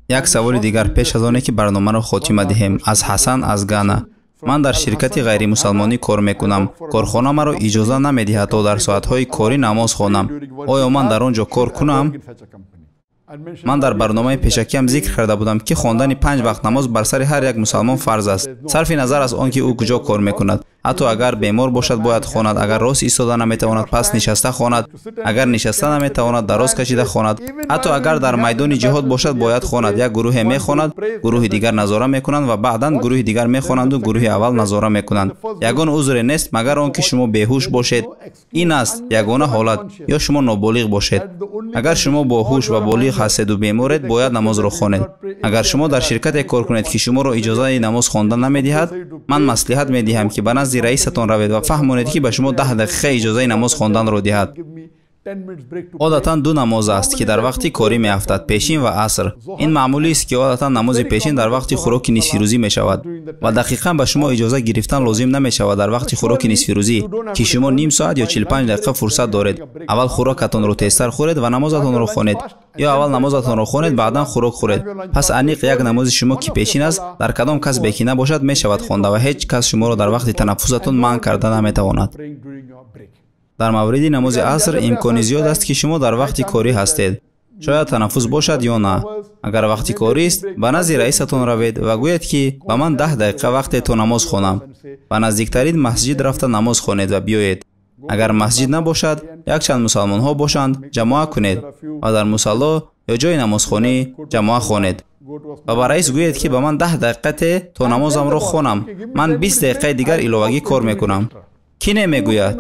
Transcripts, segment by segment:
Як саволи дигар пеш аз оне ки барномаро хотима диҳем, аз Ҳасан аз Гана. Ман дар ширкати ғайримусалмонӣ кор мекунам. Корхона маро иҷоза намедиҳад, то дар соатҳои корӣ намоз хонам. Оё ман дар он ҷо кор кунам? Ман дар барномаи пешакиам зикр карда будам, ки хондани 5 вақт намоз бар сари ҳар як мусалмон фарз аст, сарфи назар аз он ки ӯ куҷо кор мекунад. Ҳатто агар бемор бошад, бояд хонад. Агар рост истода наметавонад, пас нишаста хонад. Агар нишаста наметавонад, дароз кашида хонад. Ҳатто агар дар майдони ҷиҳод бошад, бояд хонад. Як гурӯҳе мехонад, гурӯҳи дигар назора мекунанд ва баъдан гурӯҳи дигар мехонанду гурӯҳи аввал назора мекунанд. Ягон узре нест, магар он ки шумо беҳуш бошед. Ин аст ягона ҳолат, ё шумо ноболиғ бошед. Агар шумо боҳуш ва болиғ ҳастеду беморед, бояд намозро хонед. Агар шумо дар ширкате кор кунед, ки шуморо иҷозаи намоз хондан намедиҳад, ман маслиҳат медиҳам, ки ба назди раисатон равед ва фаҳмонед, ки ба шумо 10 дақиқа иҷозаи намоз хонданро диҳад. Одатан 2 намоз аст, ки дар вақти корӣ меафтад: пешин ва аср. Ин маъмулист, ки одатан намози пешин дар вақти хӯроки нисфирӯзӣ мешавад ва дақиқан ба шумо иҷоза гирифтан лозим намешавад дар вақти хӯроки нисфирӯзӣ, ки шумо ним соат ё 45 дақиқа фурсат доред. Аввал хӯрокатонро тезтар хӯред ва намозатонро хонед, ё аввал намозатонро хонед, баъдан хӯрок хӯред. Пас аниқ як намози шумо, ки пешин аст, дар кадом касбе ки набошад, мешавад хонда ва ҳеҷ кас шуморо дар вақти танаффусатон манъ карда наметавонад. Дар мавриди намози аср имкони зиёд аст, ки шумо дар вақти корӣ ҳастед. Шояд танаффус бошад ё на. Агар вақти корист, ба назди раисатон равед ва гӯед, ки ба ман 10 дақиқа вақте то намоз хонам. Ба наздиктарин масҷид рафта намоз хонед ва биёед. Агар масҷид набошад, якчанд мусалмонҳо бошанд, ҷамоа кунед ва дар мусалло ё ҷои намозхонӣ ҷамоа хонед. Ва ба раис гӯед, ки ба ман 10 дақиқа те то намозамро хонам. Ман 20 дақиқаи дигар иловагӣ кор мекунам. Кӣ немегӯяд?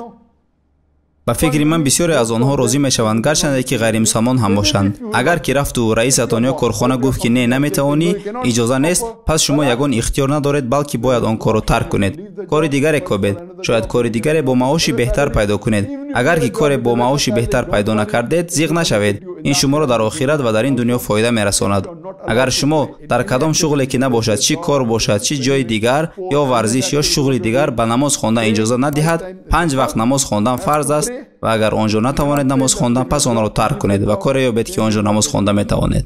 Ба фикри ман бисёре аз онҳо розӣ мешаванд, гарчанде ки ғайримусалмон ҳам бошанд. Агар ки рафту раисатон ё корхона гуфт, ки не, наметавонӣ, иҷоза нест, пас шумо ягон ихтиёр надоред, балки бояд он корро тарк кунед. Кори дигаре кобед. Шояд кори дигаре бо маоши беҳтар пайдо кунед. Агар ки коре бо маоши беҳтар пайдо накардед, зиғ нашавед. Ин шуморо дар охират ва дар ин дунё фоида мерасонад. Агар шумо дар кадом шуғле ки набошад, чӣ кор бошад, чӣ ҷои дигар, ё варзиш ё шуғли дигар, ба намоз хондан иҷоза надиҳад, 5 вақт намоз хондан фарз аст ва агар он ҷо натавонед намоз хондан, пас онро тарк кунед ва коре ёбед, ки он ҷо намоз хонда метавонед.